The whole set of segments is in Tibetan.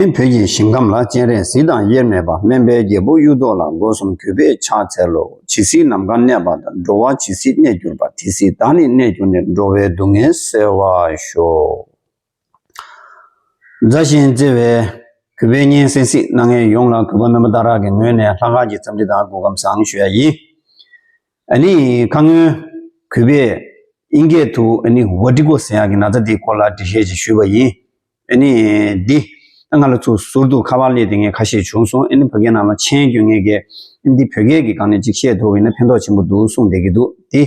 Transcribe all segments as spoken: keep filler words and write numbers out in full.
བོད་ཀྱི་ཞིང་ཁམས་ལ། སྤྱན་རས་གཟིགས་དང་དབྱེར་མེད་པ། སྨན་པའི་རྒྱལ་པོ་གཡུ་ཐོག་ལ། སྒོ་གསུམ་གུས་པས་ཕྱག་འཚལ་ལོ། ཇི་སྲིད་ནམ་མཁའ་གནས་པ་དང་། འགྲོ་བ་ཇི་སྲིད་གནས་གྱུར་པ། དེ་སྲིད་བདག་ནི་གནས་གྱུར་ནས། འགྲོ་བའི་སྡུག་བསྔལ་སེལ་བར་ཤོག། མཛའ་ཞིང་བརྩེ་བའི་གུས་པས་སྙན་གསན་གཟིགས་གནང་མཁན་ཡོངས་ལ་གུས་པ་སྨན་པ་སྟག་ར་གི་ངོས་ནས་ལྷག་དཀར་གྱི་འཚམས་འདྲི་དང་སྐུ་ཁམས་བཟང་ཞུ་ཡ་ཡིན། ཨ་ནི་ཁ་སྔོན་གུས་པས་ཨིན་སྐད་དུ་ཨ་ནི་ཝར་ཊི་ཀོ་ཟེར་ཡག་གི་ན་ཚ་འདིའི་སྐོར་ལ་འགྲེལ་བཤད་ཅིག་ཞུས་པ་ཡིན། ཨ་ནི་འདི་ང་ལ་ཚུར་ཟུར་དུ་ཁ་པར་སླེབས་བསྡད་མཁན་ཁ་ཤས་བྱུང་སོང་། ཨ་ནི་ཕ་གིའི་ནང་ལ་མཆན་སྐྱོན་མཁན་གྱིས་ཨ་ནི་འདི་བོད་སྐད་ཀྱི་སྒང་ནས་ཅིག་བཤད་ཐུབ་པ་ཡིན་ན་ཕན་ཐོགས་ཆེན་པོ་འདུག་གསུངས་བསྡད་ཀྱི་འདུག་འདི་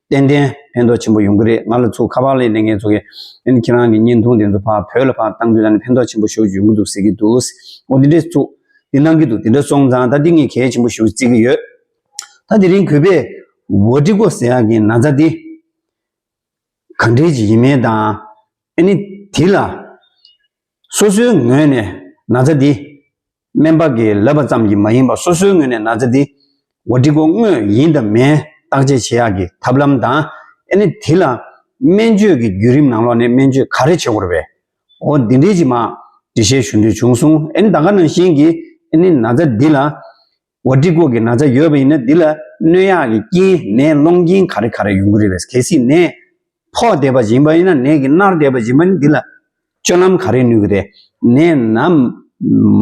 ཏན་ཏན་ཕན་ཐོགས་ཆེན་པོ་ཡོང་གི་རེད། ང་ལ་ཚུར་ཁ་པར་སླེབས་བསྡད་མཁན་ཚོ་གིས་ཨ་ནི་ཁྱེད་རང་གི་བརྙན་ཐུང་དེ་ཚོ་ཕར་བོད་ལ་ཕར་བཏང་དུས་ད་ནི་ཕན་ཐོགས་ཆེན་པོ་ཞེ་པོ་ཡོང་གི་འདུག་ཟེར་གྱི་འདུག་འོ་འདི་འདྲས་ཚུར་འདི་གནང་གི་འདུག་འདི་འདྲ་སོང་ཙང་ད་འདི་ངས་གལ་ཆེན་པོ་ཞེ་པོ་བརྩི་གི་ཡོད། ད་དེ་རིང་གུས་པས་ཝར་ཊི་ཀོ་ཟེར་ཡག་གི་ན་ཚ་འདི་ག་འདྲས་ཅིག་ཡིན་མིན་དང་། ཨ་ནི་དེ་ལ་སོ་སོའི་ངོས་ནས་ན་ཚ་འདི་སྨན་པ་གིས་ལབ་པ་ཙམ་གྱིས་མ་ཡིན་པར་སོ་སོའི་ངོས་ནས་ན་ཚ་འདི་ཝར་ཊི་ཀོ་དངོས་ཡིན་དང་མིན་བརྟག་དཔྱད་བྱེད་ཡག་གི་ཐབས་ལམ་དང་། ཨ་ནི་དེ་ལ་སྨན་བཅོས་ཀྱི་བརྒྱུད་རིམ་ནང་ལོགས་ནས་སྨན་བཅོས་ག་རེ་བྱེད་དགོས་རེད་པས། འོ་འདི་འདྲས་ཅིག་མར་འགྲེལ་བཤད་ཞུ་འདོད་བྱུང་སོང་། ཨ་ནི་ད་ག་ནང་བཞིན་གྱི་ཨ་ནི་ན་ཚ་འདི་ལ་ཝར་ཊི་ཀོ་གི་ན་ཚ་ཡོད་པ་ཡིན་ན་འདི་ལ་གནོད་ཡག་གི་རྐྱེན་ནད་སློང་རྐྱེན་ག་རེ་ག་རེ་ཡོང་གི་རེད་པས། གལ་སྲིད་ནད་ཕོག་བསྡད་པ་ཡིན་པ་ཡིན་ན། ནད་ཀྱིས་མནར་བསྡད་པ་ཡིན་པ་ཡིན་ན་འདི་ལ་སྤྱོད་ལམ་ག་རེ་ནུས་ཀྱི་རེད། ནད་ན་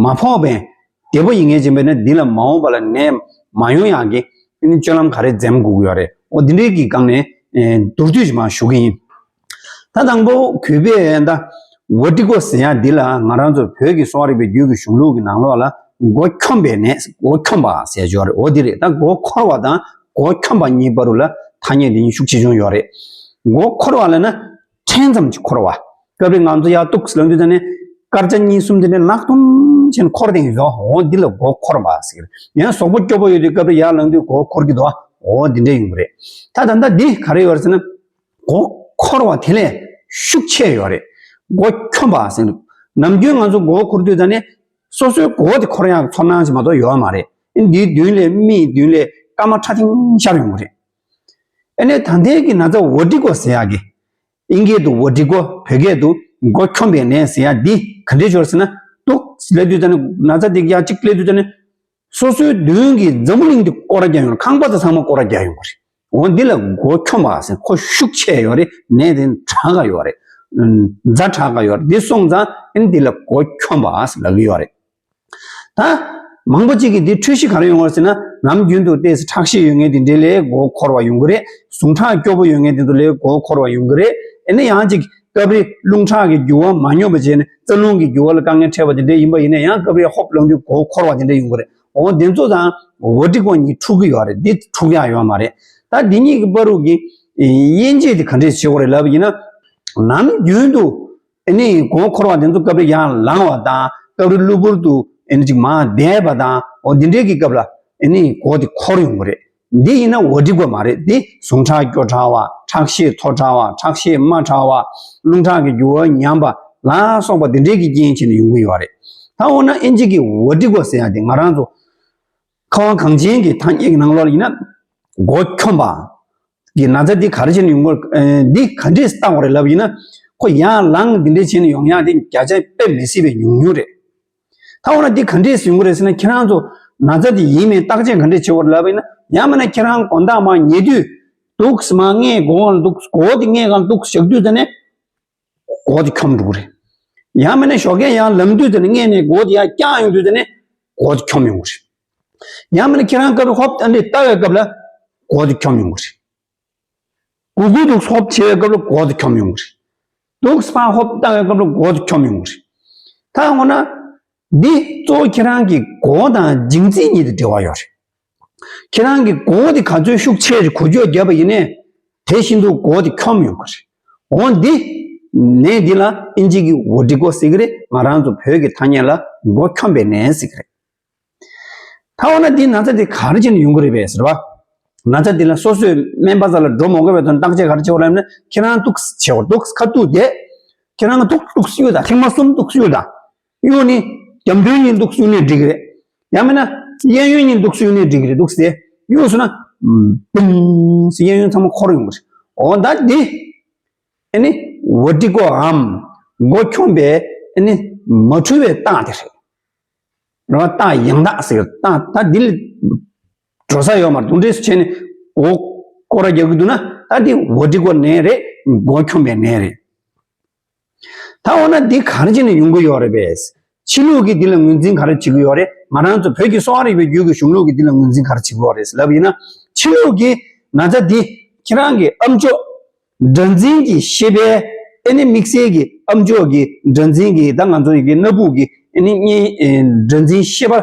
མ་ཕོག་པའི་བདེ་པོ་ཡིན་མཁན་ཡིན་པ་ཡིན་ན་འདི་ལ་མ་འོངས་པ་ལ་ནད་མ་ཡོང་ཡག་གི་ཨ་ནི་སྤྱོད་ལམ་ག་རེ་འཛེམ་དགོས་ཀྱི་ཡོད་རེད། འོ་འདི་འདྲའི་གི་སྒང་ནས་ཨེ་མདོར་བསྡུས་ཤིག་མར་ཞུ་གི་ཡིན། ད་དང་པོ་གུས་པས་ད་ཝར་ཊི་ཀོ་ཟེར་ཡག་འདི་ལ་ང་རང་ཚོ་བོད་ཀྱི་གསོ་བ་རིག་པའི་རྒྱུད་ཀྱི་གཞུང་ལུགས་ཀྱི་ནང་ལོགས་ལ་མགོ་འཁྱོམ་པའི་ནད། མགོ་འཁྱོམ་པ་ཟེར་ཡག་ཅིག་ཡོད་རེད། འོ་འདི་རེད། ད་མགོ་འཁོར་བ་དང་མགོ་འཁྱོམ་པ་གཉིས་བར་དུ་ལ་ཐ་སྙད་འདི་གཉིས་ཤུགས་ཆེ་ཆུང་ཡོད་རེད། མགོ་འཁོར་བ་ལབ་ན་ཕྲན་ཙམ་ཅིག་འཁོར་བ། སྐབས་རེ་ང་ཚོ་ཡར་ཏོག་ཙམ་ལངས་དུས་ད་ནི་སྐར་ཆ་གཉིས་གསུམ་དེ་འདྲ་ནག་ཐུམ་བྱས་ནས་འཁོར་བསྡད་ཡོད། འོ་འདི་ལ་མགོ་འཁོར་བ་ཟེར། ཡང་གཟུགས་པོ་སྐྱོ་པོ་ཡོད་དུས་སྐབས་རེ་ཡར་ལངས་དུས་མགོ་འཁོར་གྱི་འདུག་འོ་འདི་འདྲ་ཡོང་གི་རེད། ད་ད་ལྟ་འདི་ག་རེ་ཡོད་རེད་ཟེར་ན། མགོ་འཁོར་བ་དེ་ལས་ཤུགས་ཆེ་ཡོད་རེད། མགོ་འཁྱོམ་པ་ཟེར། ནམ་རྒྱུན་ང་ཚོ་མགོ་འཁོར་དུས་ད་ནི་སོ་སོའི་མགོ་དེ་འཁོར་ཡག་ཚོར་སྣང་ཞིག་མ་གཏོགས་ཡོད་མ་རེད། འདིའི་མདུན་ལས་མིག་མདུན་ལས་སྐར་མ་ཁྲ་ཐིང་ཤར་ཡོང་གི་རེད། ཨ་ནི་ད་ལྟའི་གི་ན་ཚ་ཝར་ཊི་ཀོ་ཟེར་ཡག་གི་ཨིན་སྐད་དུ་ཝར་ཊི་ཀོ། བོད་སྐད་དུ་མགོ་འཁྱོམ་པའི་ནད་ཟེར་ཡག་འདི་ག་འདྲས་ཅིག་ཡོད་རེད་ཟེར་ན། ཏོག་ཙམ་སླེབས་དུས་ད་ནི་ན་ཚ་འདི་ཡར་གཅིག་སླེབས་དུས་ད་ནི་སོ་སོའི་མདུན་གྱི་འཛམ་བུ་གླིང་འདི་སྐོར་ར་རྒྱག་ཡོང་། ཁང་པ་དང་ཚང་མ་སྐོར་ར་རྒྱག་ཡོང་གི་རེད། འོ་འདི་ལ་མགོ་འཁྱོམ་པ་ཟེར། ཁོ་ཤུགས་ཆེ་ཡོད་རེད། ནད་དེ་དྲག་ག་ཡོད་རེད། ཛ་དྲག་ག་ཡོད་རེད། འདི་སོང་ཙང་ཨ་ནི་འདི་ལ་མགོ་འཁྱོམ་པ་ཟེར་ལབ་ཀྱི་ཡོད་རེད། ད་མང་པོ་ཅིག་གིས་འདི་འཁྲུལ་གཞི་ག་རེ་ཡོང་བ་ཟེར་ན། ནམ་རྒྱུན་དུ་ཏོག་ཙམ་ཁྲག་ཤེད་ཡོད་མཁན་དེ་འདྲ་ལ་མགོ་འཁོར་བ་ཡོང་གི་རེད། ཟུངས་ཁྲག་སྐྱོ་པོ་ཡོད་མཁན་དེ་ཚོ་ལ་མགོ་འཁོར་བ་ཡོང་གི་རེད། ཨ་ནི་ཡང་ཅིག་སྐབས་རེ་རླུང་ཁྲག་གི་རྒྱུ་བ་མ་སྙོམས་པ་བྱས་ནས་རྩ་རླུང་གི་རྒྱུ་བ་ལ་དཀའ་ངལ་འཕྲད་པ་དེ་འདྲ་ཡིན་པ་ཡིན་ན་ཡང་སྐབས་རེ་ཧོབ་ལངས་དུས་མགོ་འཁོར་བ་དེ་འདྲ་ཡོང་གི་རེད། འོ་དེ་ཚོ་དང་ཝར་ཊི་ཀོ་གཉིས་འཁྲུག་གི་ཡོད་རེད། འདི་འཁྲུག་ཡག་ཡོད་མ་རེད། ད་འདི་གཉིས་ཀྱི་བར་དུ་གི་དབྱེ་འབྱེད་དེ་ག་འདྲས་བྱེད་དགོས་རེད་ལབ་པ་ཡིན་ན། ནམ་རྒྱུན་དུ་ཨ་ནི་མགོ་འཁོར་བ་དེ་ཚོ་སྐབས་རེ་ཡར་ལངས་པ་དང་། སྐབས་རེ་གློ་བུར་དུ་ཨ་ནི་ཅིག་མར་བསྡད་པ་དང་། འོ་འདི་འདྲའི་གི་སྐབས་ལ་ཨ་ནི་མགོ་དེ་འཁོར་ཡོང་གི་རེད། འདི་ཡིན་ན་ཝར་ཊི་ཀོ་མ་རེད། འདི་ཟུངས་ཁྲག་སྐྱོ་དྲགས་པ། ཁྲག་ཤེད་མཐོ་དྲགས་པ། ཁྲག་ཤེད་དམའ་དྲགས་པ། རླུང་ཁྲག་གི་རྒྱུ་བ་ཉམས་པ་ལ་སོགས་པ་འདི་འདྲའི་གི་རྐྱེན་བྱས་ནས་ཡོང་གི་ཡོད་རེད། ད་འོ་ན་ཨིན་ཇི་གི་ཝར་ཊི་ཀོ་ཟེར་ཡག་དེ་ང་རང་ཚོ་ཁ་དབང་གངས་ཅན་གྱི་ཐ་སྙད་ཀྱི་ནང་ལོགས་ལ་ཡིན་ན་མགོ་འཁྱོམ་པ་གི་ན་ཚ་འདི་ག་རེ་བྱས་ནས་ཡོང་གི་ཡོད་རེད། འདི་ག་འདྲས་བལྟ་དགོས་རེད་ལབ་པ་ཡིན་ན། ཁོ་ཡར་ལངས་འདི་འདྲས་བྱས་ནས་ཡོང་ཡག་དེ་བརྒྱ་ཆ་དཔེ་མི་སྲིད་པའི་ཉུང་ཉུང་རེད། ད་འོ་ན་འདི་ག་འདྲས་ཡོང་གི་རེད་ཟེར་ན། ཁྱེད་རང་ཚོ་ན་ཚ་འདི་ཡིན་མིན་བརྟག་དཔྱད་ག་འདྲས་བྱེད་དགོས་རེད་ལབ་པ་ཡིན་ན། ཡང་མིན་ན་ཁྱེད་རང་དགོང་དག་མར་ཉལ་དུས་འདུག་སེ་མར་སྔས་མགོ་སྒང་ལ་འདུག་སེ། མགོ་བོ་དེ་སྔས་སྒང་ལ་འདུག་སེ་བཞག་དུས་ཙ་ནས་མགོ་དེ་འཁྱོམ་འགྲོ་གི་རེད། ཡང་མིན་ན་ཞོགས་ཀས་ཡར་ལངས་དུས་ཙ་ནས་སྔས་ནས་མགོ་དེ་ཡར་བཀྱག་ཡོང་དུས་ཙ་ནས་མགོ་དེ་འཁྱོམ་ཡོང་གི་རེད། ཡང་མིན་ན་ཁྱེད་རང་སྐབས་རེ་ཧོབ་ཨ་འདྲས་ལྟ་བའི་སྐབས་ལ་མགོ་དེ་འཁྱོམ་ཡོང་གི་རེད། གུག་གུག་འདུག་སེ་ཧོབ་བྱེད་པའི་སྐབས་ལ་མགོ་དེ་འཁྱོམ་ཡོང་གི་རེད། འདུག་སེ་ཕར་ཧོབ་ལྟ་བའི་སྐབས་ལ་མགོ་དེ་འཁྱོམ་ཡོང་གི་རེད། ད་འོ་ན་འདི་གཙོ་བོ་ཁྱེད་རང་གི་མགོ་དང་མཇིང་ཚད་གཉིས་དེ་འབྲེལ་བ་ཡོད་རེད། ཁྱེད་རང་གི་མགོ་དེ་ག་ཚོད་ཤུགས་ཆེ་རེ་འགུལ་སྐྱོད་བརྒྱབ་པ་ཡིན་ནའི་དེ་བཞིན་དུ་མགོ་དེ་འཁྱོམ་ཡོང་གི་རེད། འོ་འདི་ནད་འདི་ལ་ཨིན་ཇི་གི་ཝར་ཊི་ཀོ་ཟེར་གི་རེད། ང་རང་ཚོ་བོད་ཀྱི་ཐ་སྙད་ལ་མགོ་འཁྱོམ་པའི་ནད་ཟེར་གི་རེད། ད་འོ་ན་འདི་ན་ཚ་འདི་ག་རེ་བྱས་ནས་ཡོང་གི་རེད་པས་ཟེར་བ། ན་ཚ་འདི་ལ་སོ་སོས་སྨན་པ་རྩ་ལ་འགྲོ་མ་དགོས་པའི་དོན་བརྟག་དཔྱད་ག་རེ་བྱེད་དགོས་ལབ་ན། ཁྱེད་རང་འདུག་སེ་བྱེད་དགོས། འདུག་སེ་ཁ་གཏུགས་བསྡད། ཁྱེད་རང་འདུག་འདུག་སེ་གཡུག་དང་། ཐེངས་མ་གསུམ་འདུག་སེ་གཡུག་དང་། གཡུག་ནི་རྒྱབ་མདུན་གཉིས་འདུག་སེ་གཡུག་ནས་འགྲིག་གི་རེད། ཡང་མིན་ན་གཡས་གཡོན་གཉིས་འདུག་སེ་གཡུག་ནས་འགྲིག་གི་རེད། འདུག་སེ་གཡུག་སོང་ན་བུམ་ཟེར་གཡས་གཡོན་ཚང་མ་འཁོར་ཡོང་གི་རེད། འོ་ད་འདི་ཨ་ནི་ཝར་ཊི་ཀོའམ་མགོ་འཁྱོམ་པའི་ ཨ་ནི་མ་འཁྲུལ་བའི་རྟགས་དེ་རེད། རེད་བ། རྟགས་ཡང་དག་ཟེར་རྟགས་ད་འདི་ལ་འགྲོ་ས་ཡོད་མ་རེད། དེ་འདྲས་སུ་བྱས་ནས་མགོ་སྐོར་ར་རྒྱག་གི་འདུག་ན། ད་འདི་འོ་འདི་ཀོ་ནད་རེད། མགོ་འཁྱོམ་པའི་ནད་རེད། ད་འོ་ན་འདི་ག་རེ་བྱས་ནས་ཡོང་གི་ཡོད་རེད་པས། ཕྱི་ལུགས་ཀྱིས་འདི་ལ་ངོས་འཛིན་ག་རེ་བྱེད་ཀྱི་ཡོད་རེད། ང་རང་ཚོ་བོད་ཀྱི་གསོ་བ་རིག་པའི་རྒྱུད་ཀྱི་གཞུང་ལུགས་ཀྱིས་འདི་ལ་ངོས་འཛིན་ག་རེ་བྱེད་ཀྱི་ཡོད་རེད་ལབ་ཡིན་ན། ཕྱི་ལུགས་ཀྱིས་ན་ཚ་འདི་ཁྱེད་རང་གི་ཨམ་ཅོག་སྒྲ་འཛིན་གྱི་ཤེས་པས། ཨེ་ནི་དམིགས་བསལ་གྱི་ཨམ་ཅོག་གི་སྒྲ་འཛིན་གྱི་ད་ང་ཚོ་ཡི་གེ་སྣ་བུག་གི་ཨེ་ནི་སྙན་ཨེ་སྒྲ་འཛིན་ཤེས་པ་ཨེ་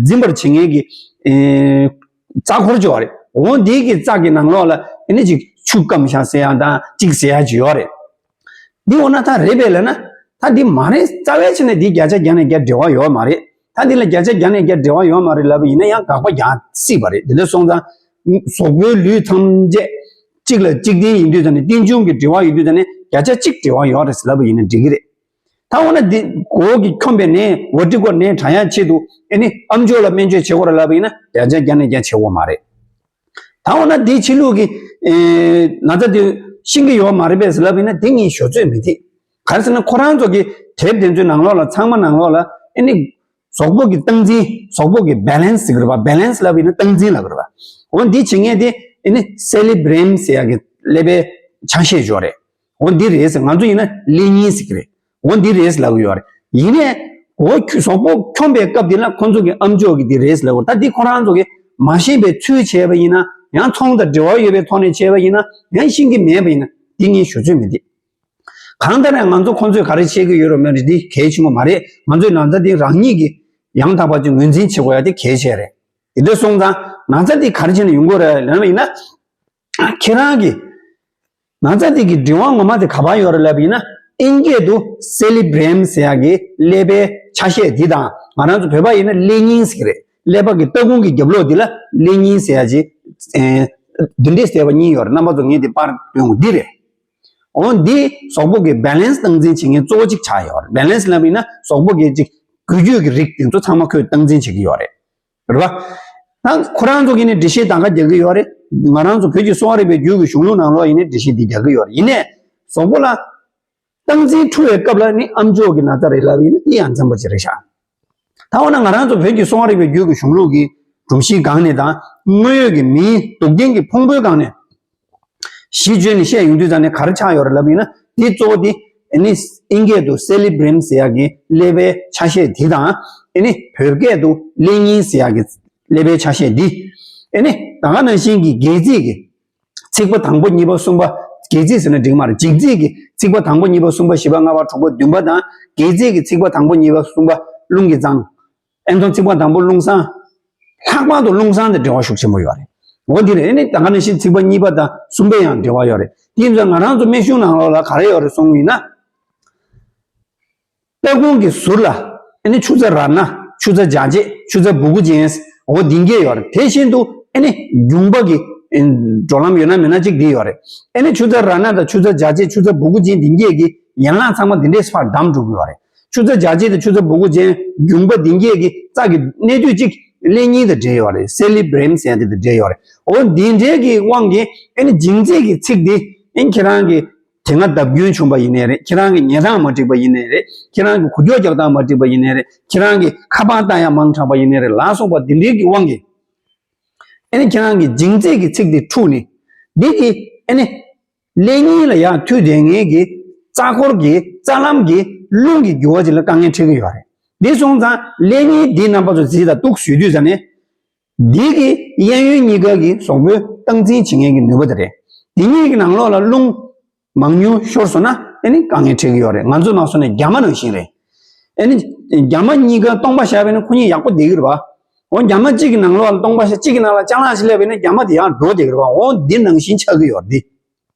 འཛིན་པར་བྱེད་མཁན་གྱི་ཨེ་རྩ་འཁོར་ཅིག་ཡོད་རེད། འོ་འདི་གི་རྩ་གི་ནང་ལོགས་ལ་ཨེ་ནི་ཅིག་ཆུ་སྐམ་ཤ་ཟེར་ཡ་དང་ཅིག་ཟེར་ཡ་ཅིག་ཡོད་རེད། འདི་འོ་ན་ད་རེད་པས་ལབ་ན། ད་འདི་མ་རེད། རྩ་བའི་ཆ་ནས་འདི་བརྒྱ་ཆ་བརྒྱ་ནས་བརྒྱ་འབྲེལ་བ་ཡོད་མ་རེད། ད་འདི་ལ་བརྒྱ་ཆ་བརྒྱ་ནས་བརྒྱ་འབྲེལ་བ་ཡོད་མ་རེད་ལབ་པ་ཡིན་ན་ཡང་དགག་པ་རྒྱག་སྲིད་པ་རེད། དེ་འདྲ་སོང་ཙང་གཟུགས་པོའི་ལུས་ཐམས་ཅད་གཅིག་ལ་གཅིག་བརྟེན་ཡིན་དུས་ཙང་ནས་རྟེན་འབྱུང་གི་འབྲེལ་བ་ཡོད་དུས་ཙང་ནས་བརྒྱ་ཆ་གཅིག་འབྲེལ་བ་ཡོད་རེད་ལབ་པ་ཡིན་ན་འགྲིག་གི་རེད། ད་འོ་ན་འདི་མགོ་གི་འཁྱོམ་པའི་ནད་འོ་འདི་ཀོ་ནད་དྲག་ཡག་ཆེད་དུ་ཨེ་ནི་ཨམ་ཅོག་ལ་སྨན་བཅོས་བྱེད་དགོས་རེད་ལབ་པ་ཡིན་ན་བརྒྱ་ཆ་བརྒྱ་ནས་བརྒྱ་བྱེད་དགོས་མ་རེད། ད་འོ་ན་འདི་ཕྱི་ལུགས་ཀྱི་ཨེ་ན་ཚ་དེ་ཤེས་ཀྱི་ཡོད་མ་རེད་པས་ལབ་ཡིན་ན་དེ་ངས་ཞུ་ཚོད་མི་ཐིག་ག་རེ་ཟེར་ན་ཁོ་རང་ཚོ་གི་དེབ་དེ་ཚོའི་ནང་ལོགས་ལ་ཚང་མ་ནང་ལོགས་ལ་ཨེ་ནི་གཟུགས་པོ་གི་སྟངས་འཛིན། གཟུགས་པོ་གི་བེ་ལེན་སི་ཟེར་གི་རེད་པ། བེ་ལེན་སི་ལབ་ཡིན་ན་སྟངས་འཛིན་ལབ་གི་རེད་པ། འོ་འདི་བྱེད་མཁན་དེ་ཨེ་ནི་སེ་ལི་བྷི་རེམ་ཟེར་ཡག་གི་ཀླད་པའི་ཆ་ཤས་ཅིག་ཡོད་རེད། འོ་འདི་རེད་ཟེར། ང་ཚོ་ཡིན་ན་ཀླད་སྙིང་ཟེར་གི་རེད། འོ་འདི་རེད་ཟེར་ལབ་གི་ཡོད་རེད། ཡིན་ནའི་མགོ་ཁྱུ་གཟུགས་པོ་འཁྱོམ་པའི་སྐབས་འདི་ལ་ཁོ་ཚོ་གི་ཨམ་ཅོག་གི་འདི་རེད་ཟེར་ལབ་གི་ཡོད་རེད། ད་འདི་ཁོ་རང་ཚོ་གི་མ་ཤེས་པའི་ཚུལ་བྱས་པ་ཡིན་ན་ཡང་ཚོང་དང་འབྲེལ་བ་ཡོད་པའི་ཐོག་ནས་བྱས་པ་ཡིན་ན་ཡང་ཤེས་ཀྱི་མེད་པ་ཡིན་ན་འདི་ངས་ཞུ་ཚོད་མི་འདུག་གང་ལྟར་ཡང་ང་ཚོ་ཁོ་ཚོས་ག་རེ་བྱེད་ཀྱི་ཡོད་རེད་མེད་རེད་འདི་གལ་ཆེན་པོ་མ་རེད། ང་ཚོའི་ན་ཚ་འདི་རང་ཉིད་ཀྱིས་ཡང་དག་པ་ཅིག་ངོས་འཛིན་བྱེད་དགོས་ཡ་དེ་གལ་ཆེ་རེད། དེ་འདྲ་སོང་ཙང་ན་ཚ་འདི་ག་རེ་བྱས་ནས་ཡོང་གི་ཡོད་རེད་ལབ་པ་ཡིན་ན། ཁྱེད་རང་གི་ན་ཚ་དེ་གི་དྲི་བ་ངོ་མ་དེ་ག་པར་ཡོད་རེད་ལབ་པ་ཡིན་ན། ཨིན་སྐད་དུ་སེ་ལི་བྷི་རེམ་ཟེར་ཡག་གི་ཀླད་པའི་ཆ་ཤས་འདི་དང་ང་རང་ཚོ་བོད་པ་ཡིན་ན་ཀླད་སྙིང་ཟེར་གི་རེད། ཀླད་པ་གི་ལྟག་ཁུང་གི་རྒྱབ་ལོགས་འདི་ལ་ཀླད་སྙིང་ཟེར་ཡག་ཅིག་ཨེ་འདི་འདྲས་ཟེར་བ་གཉིས་ཡོད་རེད། རྣམ་པ་ཚོ་ངས་འདི་པར་སྟོན་འདི་རེད། འོ་འདི་གཟུགས་པོ་གི་བེ་ལེན་སི་སྟངས་འཛིན་བྱེད་མཁན་གཙོ་བོ་གཅིག་ཆགས་ཡོད་རེད། བེ་ལེན་སི་ལབ་པ་ཡིན་ན་གཟུགས་པོ་གི་ཅིག་འགུལ་སྐྱོད་ཀྱི་རིགས་དེ་ཚོ་ཚང་མ་ཁོས་སྟངས་འཛིན་བྱེད་ཀྱི་ཡོད་རེད། རེད་པ། ད་ཁོ་རང་ཚོ་གིས་ནི་འགྲེལ་བཤད་ད་ག་རྒྱག་གི་ཡོད་རེད། ང་རང་ཚོ་བོད་ཀྱི་གསོ་བ་རིག་པའི་རྒྱུད་ཀྱི་གཞུང་ལུགས་ནང་ལོགས་ཡིན་ནི་འགྲེལ་བཤད་འདི་རྒྱག་གི་ཡོད་རེད། ཡིན་ནའི་གཟུགས་པོ་ལ་སྟངས་འཛིན་འཁྲུལ་བའི་སྐབས་ལ་ནི་ཨམ་ཅོག་གི་ན་ཚ་རེད་ལབ་ཡིན་ན་དེ་ཡང་འཛེམ་པོ་ཅིག་རེད་ཤག་ད་འོ་ན་ང་རང་ཚོ་བོད་ཀྱི་གསོ་བ་རིག་པའི་རྒྱུད་ཀྱི་གཞུང་ལུགས་ཀྱི་སྒྲོམ་གཞིའི་སྒང་ནས་དང་དངོས་ཡོད་ཀྱི་མིའི་སྡུག་བདེན་གྱི་ཕུང་པོའི་སྒང་ནས། གཞི་བཅོལ་ནས་བཤད་ཡོང་དུས་ཙང་ནས་ག་རེ་ཆགས་ཡོད་རེད་ལབ་ཡིན་ན། འདི་གཙོ་བོ་འདི་ཨེ་ནི་ཨིན་སྐད་དུ་སེ་ལི་བྷི་རེམ་ཟེར་ཡག་གི་ཀླད་པའི་ཆ་ཤས་འདི་དང་། ཨེ་ནི་བོད་སྐད་དུ་ཀླད་སྙིང་ཟེར་ཡག་གི་ཀླད་པའི་ཆ་ཤས་འདི། ཨེ་ནི་ད་ག་ནང་བཞིན་གྱི་སྒལ་ཚིགས་ཀྱི་ཚིགས་པ་དང་པོ་གཉིས་པ་གསུམ་པ། སྒལ་ཚིགས་ཟེར་ན་འགྲིག་མ་རེད། འཇིགས་ཚིགས་ཀྱི་ཚིགས་པ་དང་པོ་གཉིས་པ་གསུམ་པ་བཞི་པ་ལྔ་པ་དྲུག་པ་བདུན་པ་དང་། སྒལ་ཚིགས་ཀྱི་ཚིགས་པ་དང་པོ་གཉིས་པ་གསུམ་པ་རླུང་གིས་བརྫངས། ཨེ་ནི་ཚིགས་པ་དང་པོ་རླུང་བཟང་། ལྷག་པར་དུ་རླུང་བཟང་དང་འབྲེལ་བ་ཤུགས་ཆེན་པོ་ཡོད་རེད། འོ་འདི་རེད། ཨེ་ནི་ད་ག་ནང་བཞིན་ཚིགས་པ་གཉིས་པ་དང་གསུམ་པའི་ཡང་འབྲེལ་བ་ཡོད་རེད། དེ་ཡིན་ཙང་ང་རང་ཚོ་སྨན་གཞུང་ནང་ལོགས་ལ་ག་རེ་ཡོད་རེད་གསུངས་ཡིན་ན། ལྟག་ཁུང་གི་ཟུར་ལ་ཨེ་ནི་ཆུ་ཚ་ར་ན། ཆུ་ཚ་འཇའ་ཆེ། ཆུ་ཚ་སྦུ་གུ་ཅན། འོ་འདི་འགས་ཡོད་རེད། དེ་བཞིན་དུ་ཨེ་ནི་རྒྱུངས་པ་གི་ཨེ་འགྲོ་ལམ་ཡོད་ན་མེད་ན་གཅིག་འདི་ཡོད་རེད། ཨེ་ནི་ཆུ་ཚ་ར་ན་དང་ཆུ་ཚ་འཇའ་ཆེ། ཆུ་ཚ་སྦུ་གུ་ཅན་འདི་འགས་ཀྱི་ཡན་ལག་ཚང་མ་འདི་འདྲས་ཕར་བསྡམས་འགྲོ་གི་ཡོད་རེད། ཆུ་ཚ་འཇའ་ཆེ་དང་ཆུ་ཚ་སྦུ་གུ་ཅན་རྒྱུངས་པ་འདི་འགས་ཀྱི་རྩ་གི་གནད་དུས་གཅིག་ཀླད་སྙིང་དང་འབྲེལ་ཡོད་རེད། སེ་ལི་བྷི་རེམ་ཟེར་ཡ་དེ་དང་འབྲེལ་ཡོད་རེད། འོ་འདི་འདྲའི་གི་དབང་གིས་ཨེ་ནི་འཇིགས་ཚིག་གི་ཚིག་འདི་ཨེ་ནི་ཁྱེད་རང་གི་དེ་སྔ་བརྡབ་སྐྱོན་བྱུང་བ་ཡིན་ནའི་རེད། ཁྱེད་རང་གི་ཉལ་སྟངས་མ་འགྲིག་པ་ཡིན་ནའི་རེད། ཁྱེད་རང་གི་འགུལ་སྐྱོད་རྒྱག་སྟངས་མ་འགྲིག་པ་ཡིན་ནའི་རེད། ཁྱེད་རང་གི་ཁ་པར་བཏང་ཡ་མང་དྲགས་པ་ཡིན་ནའི་རེད། ལ་སོགས་པ་འདི་འདྲའི་གི་དབང་གིས་ཨེ་ནི་ཁྱེད་རང་གི་འཇིགས་ཚིག་གི་ཚིག་འདི་འཁྲུགས་ནས་འདི་གི་ཨེ་ནི་ཀླད་སྙིང་ལ་ཡང་མཐུད་བསྡད་མཁན་གྱི་རྩ་འཁོར་གྱི་རྩ་ལམ་གྱི་རླུང་གི་རྒྱུ་བ་ཅིག་ལ་དཀའ་ངལ་འཕྲད་ཀྱི་ཡོད་རེད། འདི་སོང་ཙང་ཀླད་སྙིང་འདི་རྣམ་པ་ཚོ་གཟིགས་དང་གཏུགས་བཟོས་དུས་ཙ་ནས། འདི་གི་གཡས་གཡོན་གཉིས་ཀ་གི་གཟུགས་པོའི་སྟངས་འཛིན་བྱེད་མཁན་གྱི་ནུས་པ་དེ་རེད། འདི་གཉིས་ཀྱི་ནང་ལོགས་ལ་རླུང་མང་ཉུང་ཤོར་སོང་ན་ཨེ་ནི་དཀའ་ངལ་འཕྲད་ཀྱི་ཡོད་རེད། ང་ཚོ་ནང་སོང་ནས་རྒྱ་མ་ནང་བཞིན་རེད། ཨེ་ནི་རྒྱ་མ་གཉིས་ཀ་སྟོང་པ་བཞག་པ་ཡིན་ན་ཁོ་གཉིས་ཡག་པོ་བསྡད་ཀྱི་རེད་པ། འོ་རྒྱ་མ་གཅིག་གི་ནང་ལོགས་ལ་སྟོང་པ་བཞག་གཅིག་གི་ནང་ལ་ཅ་ལག་ཞིག་སླེབས་པ་ཡིན་ན་རྒྱ་མ་དེ་ཡང་འགྲོ་བསྡད་ཀྱི་རེད་པ། འོ་འདི་ནང་བཞིན་ཆགས་ཀྱི་ཡོད་རེད།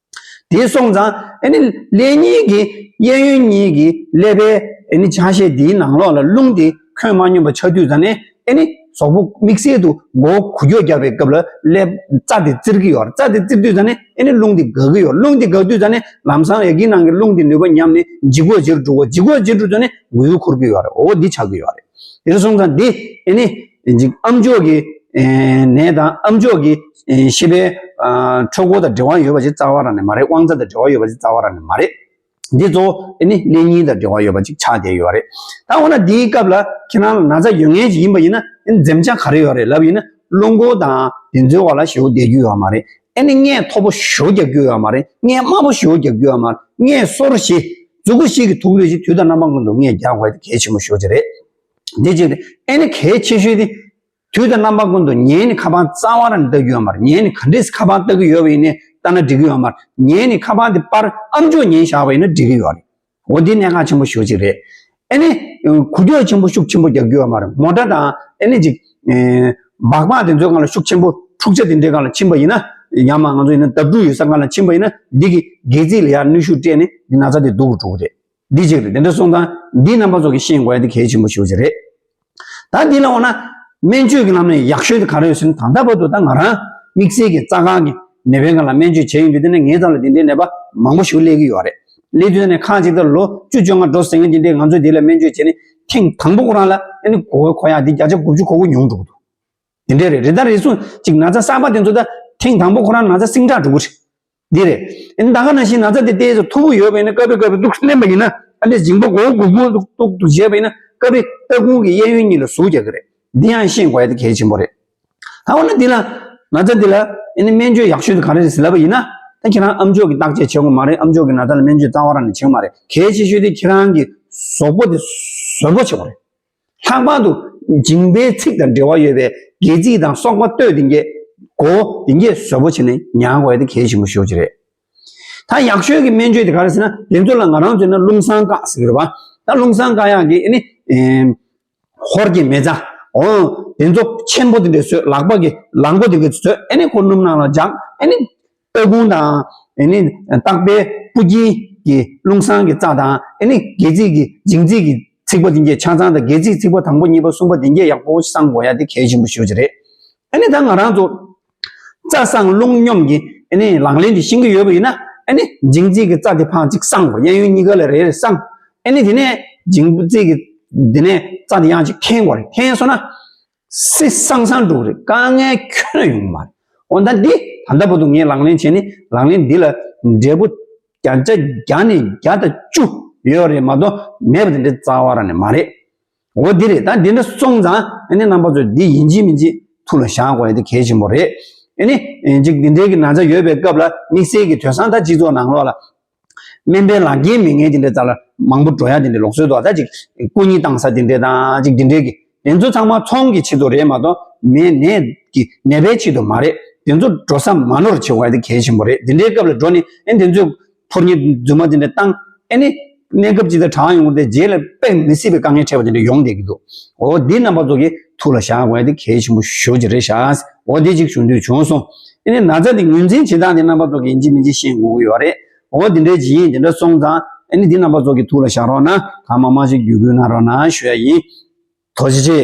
དེ་སོང་ཙང་ཨེ་ནི་ཀླད་སྙིང་གི་གཡས་གཡོན་གཉིས་ཀྱི་ཀླད་པའི་ཨེ་ནི་ཆ་ཤས་འདིའི་ནང་ལོགས་ལ་རླུང་དེ་འཁོན་མ་སྙོམས་པ་ཆགས་དུས་ཙ་ནས་ཨེ་ནི་གཟུགས་པོ་དམིགས་བསལ་དུ་མགོ་འགུལ་སྐྱོད་རྒྱག་པའི་སྐབས་ལ་ཀླད་རྩ་དེ་བཙིར་གྱི་ཡོད་རེད། རྩ་དེ་བཙིར་དུས་ཙ་ནས་ཨེ་ནི་རླུང་དེ་འགག་གི་ཡོད་རེད། རླུང་དེ་འགག་དུས་ཙ་ནས་ལམ་སང་ཡ་གི་ནང་གི་རླུང་དེ་ནུས་པ་ཉམས་ནས་ལྗིད་ཁོག་ཅིག་འགྲོ་གི་ཡོད་རེད། ལྗིད་ཁོག་ཅིག་འགྲོ་དུས་ཙ་ནས་འགུལ་འཁོར་གྱི་ཡོད་རེད། འོ་འདི་ཆགས་ཀྱི་ཡོད་རེད། དེ་སོང་ཙང་འདི་ཨེ་ནི་ཅིག་ཨམ་ཅོག་གི་ཨེ་ནད་དང་ཨམ་ཅོག་གི་ཨེ་ཤེས་པའི་ཨ་འཕྲུལ་འཁོར་དང་འབྲེལ་བ་ཡོད་པ་ཞིག་རྩ་བ་རང་ནས་མ་རེད། དབང་རྩ་དང་འབྲེལ་བ་ཡོད་པ་ཞིག་རྩ་བ་རང་ནས་མ་རེད། འདི་གཙོ་བོ་ཨ་ནི་ཀླད་རྙིང་དང་འབྲེལ་བ་ཡོད་པ་ཅིག་ཆགས་བསྡད་ཡོད་རེད། ད་འོ་ན་འདིའི་སྐབས་ལ་ཁྱེད་རང་ལ་ན་ཚ་ཡོད་མཁན་ཅིག་ཡིན་པ་ཡིན་ན་ཨ་ནི་འཛེམ་བྱ་ག་རེ་ཡོད་རེད་ལབ་ཡིན་ན། རླུང་འཁོར་དང་དེ་ཚོའི་འོག་ལ་ཞེ་པོ་བསྡད་རྒྱུ་ཡོད་མ་རེད། ཨ་ནི་མངལ་མཐོ་པོ་ཞེ་པོ་རྒྱག་རྒྱུ་ཡོད་མ་རེད། མངལ་དམའ་པོ་ཞེ་པོ་རྒྱག་རྒྱུ་ཡོད་མ་རེད། མངལ་སོར་བཞི་མཛུ་གུ་བཞི་གི་ཐུག་ལུས་ཅིག་དུས་དང་རྣམ་པ་ཀུན་ཏུ་མངལ་རྒྱག་དགོས་དེ་གལ་ཆེན་པོ་ཞེ་པོ་ཅིག་རེད། འདི་གཅིག་རེད། ཨ་ནི་གལ་ཆེ་ཤོས་དེ། དུས་དང་རྣམ་པ་ཀུན་ཏུ་ཉལ་ནས་ཁ་པར་རྩ་བ་རང་ལྟ་རྒྱུ་ཡོད་མ་རེད། ཉལ་ནས་ག་འདྲས་ཁ་པར་ལྟ་གི་ཡོད་པ་ཡིན་ནའི་ལྟ་ན་འགྲིག་གི་ཡོད་མ་རེད། ཉལ་ནས་ཁ་པར་དེ་པར་ཨམ་ཅོག་ཉན་བཞག་པ་ཡིན་ན་འགྲིག་གི་ཡོད་རེད། འོ་འདི་གནད་འགག་ཆེན་པོ་ཞེ་པོ་ཅིག་རེད། ཨ་ནི། འགུལ་སྐྱོད་ཆེན་པོ་ཤུགས་ཆེན་པོ་རྒྱག་རྒྱུ་ཡོད་མ་རེད། མོ་ཊ་དང་ཨ་ནི་ཅིག་སྦག་སྦག་དེ་ཚོའི་སྒང་ལ་ཤུགས་ཆེན་པོ་འཁྲུག་ཆ་དེ་འདྲའི་སྒང་ལ་ཕྱིན་པ་ཡིན་ན། ཡང་མ་ང་ཚོ་ཡིན་ན་འདབ་ཕྲུག་ཡོད་ས་སྒང་ལ་ཕྱིན་པ་ཡིན་ན་འདི་གི་སྒལ་ཚིགས་ལ་ཡང་གནོན་ཤུགས་སྤྲད་ནས་འདི་ན་ཚ་དེ་སྡུག་གི་འགྲོ་གི་རེད། འདི་གཅིག་རེད། དེ་འདྲ་སོང་ཙང་འདིའི་རྣམ་པ་ཚོ་གིས་ཤེས་དགོས་ཡ་དེ་གལ་ཆེན་པོ་ཞེ་པོ་ཅིག་རེད། ད་འདི་ལ་འོ་ན་སྨན་བཅོས་ཀྱི་ལམ་ནས་ཡག་ཤོས་དེ་ག་རེ་ཡོད་ཟེར་ན། ད་ལྟ་བར་དུ་ད་ང་རང་དམིགས་བསལ་གྱི་རྩ་ཁང་གི་ནད་པའི་སྒང་ལ་སྨན་བཅོས་བྱས་ཡོང་དུས་དེ་ནས་ངའི་རྩ་ལ་དེ་འདྲའི་ནད་པ་མང་པོ་ཞིག་སླེབས་ཀྱི་ཡོད་རེད། སླེབས་དུས་དེ་ནས་ཁག་ཅིག་ད་ལོ་བཅུ་བཅོ་ལྔ་འགྲོ་ཟིན་ཡོད་དེ་འདྲའི་ང་ཚོས་དེ་ལ་སྨན་བཅོས་བྱས་ནས་ཐེངས་དང་པོ་ཁོ་རང་ལ་ཨ་ནི་མགོ་བོའི་ཁོག་ཡག་དེ་བརྒྱ་ཆ་དགུ་བཅུ་གོ་དགུ་ཉུང་འགྲོ་གི་འདུག་དེ་འདྲས་རེད། རེད། ད་རེ་ཟུང་ཅིག་ན་ཚ་གསར་པ་དེ་ཚོ་ད་ཐེངས་དང་པོ་ཁོ་རང་ན་ཚ་སིང་དྲག་འགྲོ་གི་རེད། འདི་རེད། ཨ་ནི་ད་ག་ནང་བཞིན་ན་ཚ་དེ་ཏོག་ཙམ་མཐུག་པོ་ཡོད་པ་ཡིན་ན་སྐབས་རེ་སྐབས་རེ་ཏོག་ཙམ་མནན་པ་ཡིན་ན། ཨ་ནི་མཇིང་པ་མགོ་བོ་གུག་གུག་ཏོག་ཏོག་བྱས་པ་ཡིན་ན་སྐབས་རེ་ལྟག་ཁུང་གི་གཡས་གཡོན་གཉིས་ལ་ཟུག་རྒྱག་གི་རེད། འདི་ཡང་ཤེས་དགོས་ཡ་དེ་གལ་ཆེན་པོ་རེད། ད་འོ་ན་འདི་ལ་ན་ཚ་འདི་ལ་ཨ་ནི་སྨན་བཅོས་ཡག་ཤོས་དེ་ག་རེ་རེད་ཟེར་ལབ་པ་ཡིན་ན། ད་ཁྱེད་རང་ཨམ་ཅོག་གི་བརྟག་དཔྱད་བྱེད་དགོས་མ་རེད། ཨམ་ཅོག་གི་ན་ཚ་ལ་སྨན་བཅོས་རྩ་བ་རང་ནས་བྱེད་དགོས་མ་རེད། གལ་ཆེ་ཤོས་དེ་ཁྱེད་རང་གི་གཟུགས་པོ་དེ་བཟོ་བོ་བྱེད་དགོས་རེད། ལྷག་པར་དུ་མཇིང་པའི་ཚིགས་དང་འབྲེལ་བ་ཡོད་པའི་སྒལ་ཚིགས་དང་སོག་པ་སྟོད་དེ་འགས་མགོ་དེ་འགས་བཟོ་བོ་བྱས་ནས་ཉར་དགོས་ཡ་དེ་གལ་ཆེན་པོ་ཞེ་པོ་ཅིག་རེད། ད་ཡག་ཤོས་ཀྱི་སྨན་བཅོས་དེ་ག་རེ་ཟེར་ན། དེ་ཚོ་ལ་ང་རང་ཚོས་ན་རླུང་སྲང་བཀག་ཟེར་གྱི་རེད་པ། ད་རླུང་སྲང་བཀག་ཡག་གི་ཨ་ནི་ཧོར་གྱི་མེ་བཙའ། འོ། དེ་ཚོ་ཆེན་པོ་དེ་འདྲ་བཟོས། ལག་པ་གི་ལག་མགོ་དེ་འདྲ་བཟོས། ཨ་ནི་ཁོ་སྣུམ་ནང་ལ་འཇགས། ཨ་ནི་ལྟག་ཁུང་དང་ཨ་ནི་ལྟག་པའི་སྤུ་རྒྱན་གྱི་རླུང་སྲང་གི་རྩ་དང་ཨ་ནི་སྒལ་ཚིགས་ཀྱི་མཇིང་ཚིགས་ཀྱི་ཚིགས་པ་དེ་འགས་ཆ་ཚང་དང་། སྒལ་ཚིགས་ཚིགས་པ་དང་པོ་གཉིས་པ་གསུམ་པ་དེ་འགས་ཡག་པོ་སྲང་དགོས་ཡ་དེ་གལ་ཆེན་པོ་ཞེ་པོ་ཅིག་རེད། ཨ་ནི་ད་ང་རང་ཚོ་རྩ་སྲང་རླུང་སྙོམས་ཀྱི་ཨ་ནི་ལག་ལེན་དེ་ཤེས་ཀྱི་ཡོད་པ་ཡིན་ན། ཨ་ནི་མཇིང་ཚིགས་ཀྱི་རྩ་དེ་ཕར་གཅིག་སྲང་དགོས། གཡས་གཡོན་གཉིས་ཀ་ལ་རེ་རེ་སྲང་། ཨ་ནི་དེ་ནས་མཇིང་ཚིགས་ཀྱི་དེ་ནས་རྩ་དེ་ཡང་གཅིག་འཐེན་དགོས་རེད། འཐེན་སོང་ན་སི་སང་སང་འགྲོ་གི་རེད། དཀའ་ངལ་ཁྱོན་ནས་ཡོང་གི་མ་རེད། འོ་ད་འདི་ད་ལྟ་བར་དུ་ངས་ལག་ལེན་བྱས་ནས། ལག་ལེན་འདི་ལ་འབྲས་བུ་བརྒྱ་ཆ་བརྒྱ་ནས་བརྒྱ་དང་བཅུ་ཡོད་རེད་མ་གཏོགས་མེད་པ་དེ་འདྲ་རྩ་བ་རང་ནས་མ་རེད། འོ་འདི་རེད། ད་འདི་འདྲ་སོང་ཙང་ཨ་ནི་རྣམ་པ་ཚོས་འདི་ཡིན་གཅིག་མིན་གཅིག་ཐུགས་ལ་བཞག་དགོས་ཡ་དེ་གལ་ཆེན་པོ་རེད། ཨ་ནི་ཅིག་འདི་འདྲའི་གི་ན་ཚ་ཡོད་པའི་སྐབས་ལ་དམིགས་བསལ་གྱི་དེང་སང་ད་སྤྱི་ཚོགས་ནང་ལོགས་ལ་སྨན་པའི་ལག་འཁྱེར་མེད་མཁན་དེ་འདྲའི་རྩ་ལ་མང་པོ་འགྲོ་ཡ་དེ་འདྲའི་ལུགས་སྲོལ་འདུག་ད་ཅིག་སྐུ་ཉིད་བཏང་ས་དེ་འདྲའི་དང་ཅིག་དེ་འདྲའི་གི། དེ་ཚོ་ཚང་མ་ཚོང་གི་ཆེད་དུ་རེད་མ་གཏོགས་མི་ནད་ཀྱི་ནད་པའི་ཆེད་དུ་མ་རེད། དེ་ཚོ་འགྲོ་ས་མ་ནོར་བྱེད་དགོས་ཡ་དེ་གལ་ཆེན་པོ་རེད། དེ་འདྲའི་སྐབས་ལ་འགྲོ་ནས་ཨ་ནི་དེ་ཚོས་ཕོ་ཉ་རྫུན་མ་དེ་འདྲ་བཏང་། ཨ་ནི་གནས་སྐབས་ཅིག་ད་དྲག་ཡོང་གི་རེད། རྗེས་ལ་དཔེ་མི་སྲིད་པའི་དཀའ་ངལ་འཕྲད་པ་དེ་འདྲ་ཡོང་བསྡད་ཀྱི་འདུག་འོ་འདི་རྣམ་པ་ཚོ་གིས་ཐུགས་ལ་བཞག་དགོས་ཡ་དེ་གལ་ཆེན་པོ་ཞེ་པོ་ཅིག་རེད་ཤག་འོ་འདི་ཅིག་ཞུ་འདོད་བྱུང་སོང་། ཨ་ནི་ན་ཚ་དེ་ངོས་འཛིན་བྱེད་སྟངས་དེ་རྣམ་པ་ཚོ་གིས་ཡིན་གཅིག་མིན་གཅིག་ཤེས་དགོས་ཀྱི་ཡོད་རེད། འོ་འདི་འདྲའི་ཅིག་ཡིན། དེ་འདྲ་སོང་ཙང་ཨ་ནི་འདི་རྣམ་པ་ཚོ་གིས་ཐུགས་ལ་བཞག་རོགས་གནང་། གང་མང་མང་ཞིག་བརྒྱུད་སྐུལ་གནང་རོགས་གནང་ཞུ་ཡ་ཡིན། ཐུགས་རྗེ་ཆེ།